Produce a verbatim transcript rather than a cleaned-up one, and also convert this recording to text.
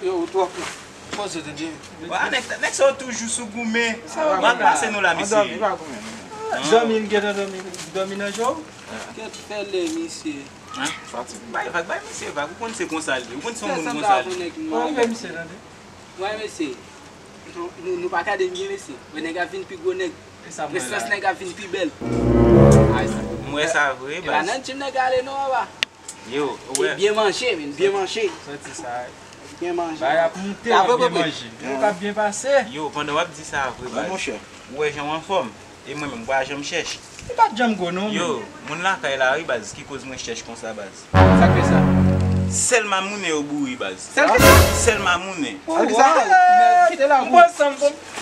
Yo, ou twòp. Poze, tande. Wa, nèg, nèg sa yo toujou sou goumen. W ap pase nou la, mesye. Dòmi, pa goumen. Dòmi, n gentan dòmi, dòmi nan je w? Kèt fè lè, mesye. Bay vag, bay mesye vag. Ou konn se konsa l ye. Ou konn se yon moun konsa l ye. Ou rive, mesye, tande. Mwen, mesye. Nou, nou pa gade m byen, mesye. Wè, nèg ap vin pi gwo nèg. Presans nèg ap vin pi bèl. M wè sa vre, baz. Nan gym nèg ale non, papa. Yo, ou wè. Byen manje, men, byen manje. Soti sa. Byen manje. Bay ap moute, byen manje. Yo, k ap byen pase. Yo, pandan w ap di sa vre, baz. Monchè. Ou wè jan w anfòm. E mwen menm, m pa janm chèch. Ou pa t janm gwo non. Yo, moun lakay la, wi, baz, ki koz mwen chèch konsa, baz. Sa k fè sa? Sèl mamoune yo bouri, baz. Sèl ki sa? Sèl mamoune. Kite la. M pran san m.